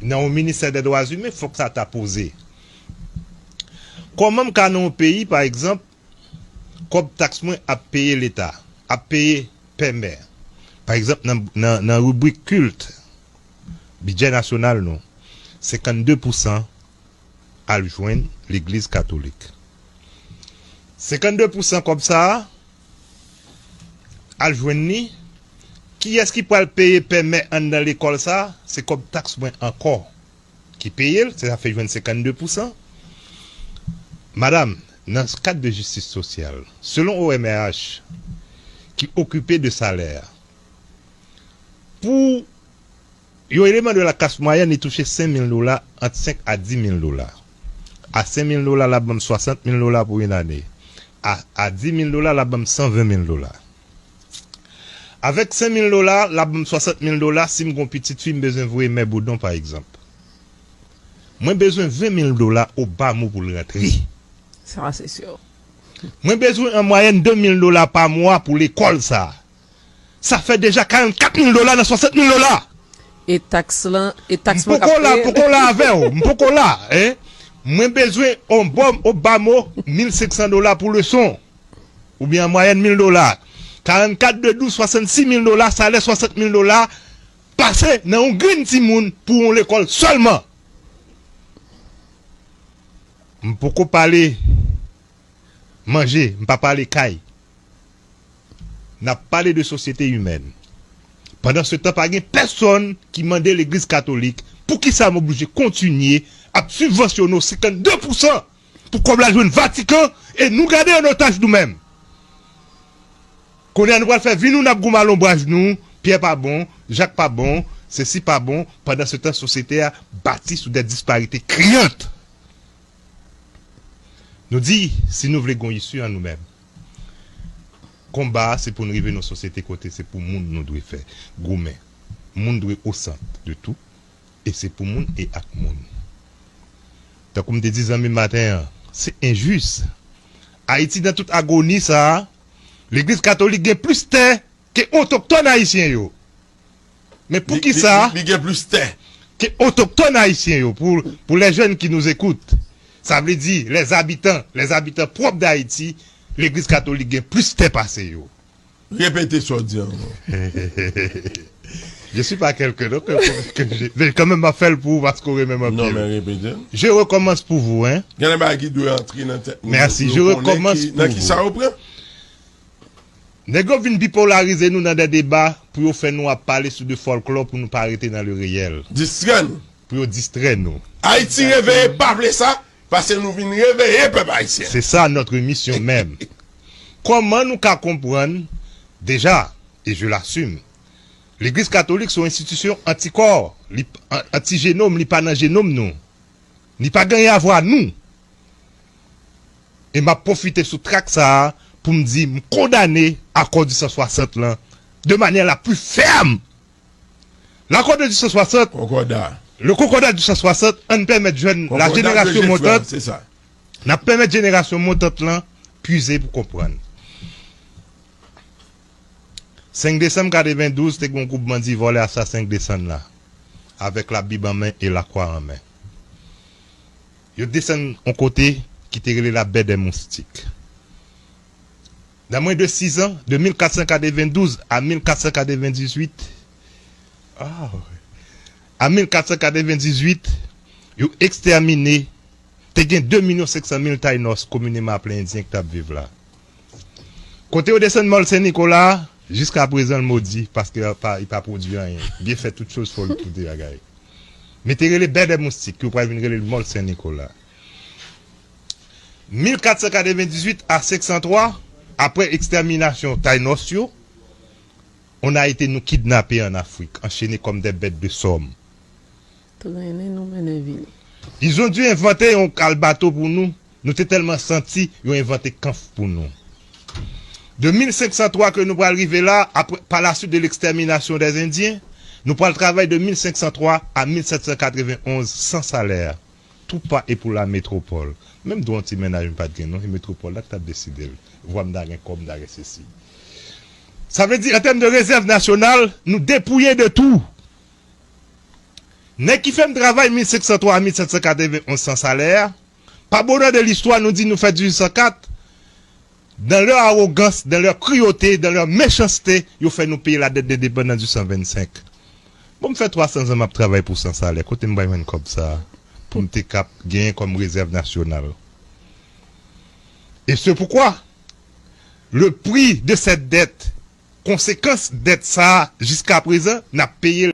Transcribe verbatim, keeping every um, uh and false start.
Nan yon ministè dè dwa imen, fòk sa ta poze. Kòman m ka nan yon peyi, pa egzanp, kòb taks mwen ap peye Leta, ap peye pè mè? Pa egzanp, nan, nan, nan ribrik kilt, bidjè nasyonal nou, senkannde pousan al jwenn legliz katolik. Senkannde pousan kòb sa a, al jwenn li, kiyès ki pral peye pè mè anndan lekòl sa a? Se kòb taks mwen ankò ki peye l, se sa fè jwenn senkannde pousan. Madanm, nan kad de jistis sosyal, selon O M R H, ki okipe de salè a, pou yon eleman de la klas mwayèn, li touche senk mil dola, ant senk a dis mil dola. A senk mil dola, l ap ban m swasant mil dola pou yon ane. A, a dis mil dola, l ap ban m san ven mil dola. Avèk senk mil dola, l ap ban m swasant mil dola si m gon pitit fi m bezwen voye mè Boudon, pa egzanp. Mwen bezwen ven mil dola obamo pou l rantre. Sa, se si. Mwen bezwen an mwayèn de mil dola pa mwa pou lekòl sa a. Sa fè deja karannkat mil dola nan swasant mil dola. E taks lan, e taks mwen k ap peye. M poko la, m poko la avè w, m poko la, en. Mwen bezwen on bòm obamo mil senk san dola pou leson. Oubyen an mwayèn mil dola. Karannkat de douz, swasannsis mil dola, salè swasant mil dola, pase nan yon grenn timoun pou yon lekòl sèlman. M poko pale manje, m pa pale kay. N ap pale de sosyete imèn. Pandan se tan, pa gen pèsonn ki mande legliz katolik poukisa m oblije kontinye ap sibvansyone w senkannde pousan pou kòb la jwenn Vatikan e nou gade an otaj nou menm. Kounye a nou pral fè vi nou, n ap goumen a lonbraj nou, Pyè pa bon, Jak pa bon, sesi pa bon, pandan se tan sosyete a bati sou de disparite kriyant. Nou di, si nou vle gon isi an nou menm, konba a se pou n rive nan sosyete kote se pou moun nou dwe fè, goumen. Moun dwe o sant de tou, e se pou moun e ak moun. Tankou m te di zanmi m maten an, se enjis. Ayiti nan tout agoni sa a, legliz katolik gen plis tè ke otoktòn ayisyen yo. Men poukisa li gen plis tè ke otoktòn ayisyen yo, pou, pou les jeunes qui nous écoutent, sa vle di les habitants, les habitants propres d'Haïti, legliz katolik gen plis tè pase yo. Repete sa w di ankò. Je suis pas quelqu'un, donc, euh, que je, mais quand même, m ap fè l pou ou paske w renmen m anpil. Non, men repete. Je recommence pour vous, hein. Gen de bagay ki dwe antre nan tèt moun. Merci, je recommence pour vous. Nan ki sa yo pran? Nèg yo vin bipolarize nou nan de deba pou yo fè nou ap pale sou de fòlklò pou nou pa rete nan le reyèl. Distrè nou. Pou yo distrè nou. Ayiti reveye pa vle sa, paske nou vin reveye pèp ayisyen. C'est ça notre mission même. Kòman nou ka konprann, deja, e je l'assume, legliz katolik se yon enstitisyon antikò, li, an-, antijenòm, li pa nan jenòm nou. Li pa gen anyen avwa nou. E m ap pwofite sou trak sa a pou m di m kondane akò di san swasant lan de manyè la pli fèm. L'accord de di san swasant, Concordat. Le concordat du san swasant, ann pèmèt jèn, la jenerasyon montant, n ap pèmèt jenerasyon montant lan pwize pou konprann. Senk desanm katrevendouz, te gen yon gwoup bandi vòlè asasen k desann la, avèk labib an men e lakwa an men. Yo desann yon kote ki te rele la Baie des Moustiques. Nan mwens de sis an, de mil kat san katrevendouz a mil kat san katrevendizuit, ah, a mil kat san katrevendizuit, yo ekstèmine, te gen de milyon senk san mil Taïnos, komineman aple Endyen, ki t ap viv la. Kote yo desann Mòl Sen Nikola a, jiska prezan l modi, paske li pa, li pa pwodui anyen. Byen fè tout choz fò l tout bagay. Men te rele Baie des Moustiques, yo pral vin rele l Mòl Sen Nikola. Mil kat san katrevendizuit a senk san twa, apre ekstèminasyon Taïnos yo, on a été nou kidnape an Afrik, anchene kòm de bèt de sòm. Trennen nou mennen vini. Ils ont dû envante yon kal bato pou nou. Nou te tèlman santi, yo envante kanf pou nou. De mil senk san twa ke nou pral rive la, apre, par la suite de l'extermination des Indiens, nou pral travay de mil senk san twa a mil sèt san katrevenonz san salè. Tout pa e pou la métropole. Menm dwa yon ti mennaj m pa t gen non, e metropòl la ki t ap deside l. Vwa m ta gen, kòb m ta gen, sesi. Sa vle di, an tèm de rezèv nasyonal, nou depouye de tou. Nèg ki fè m travay mil senk san twa a mil sèt san katrevenn onz san salè a, pa bonè de listwa, nou di nou fè dizuit san kat, dans leur arrogance, dans leur cruauté, dans leur méchanceté, yo fè nou peye la dette d'indépendance du san vennsenk. Bon, m fè twa san zan m ap travay pou san salè. Kote m bay jwenn kòb sa a pou m te kap genyen kòm rezèv nasyonal? Et c'est pourquoi le prix de cette dette, konsekans dèt sa a, jiska prezan, n ap peye l.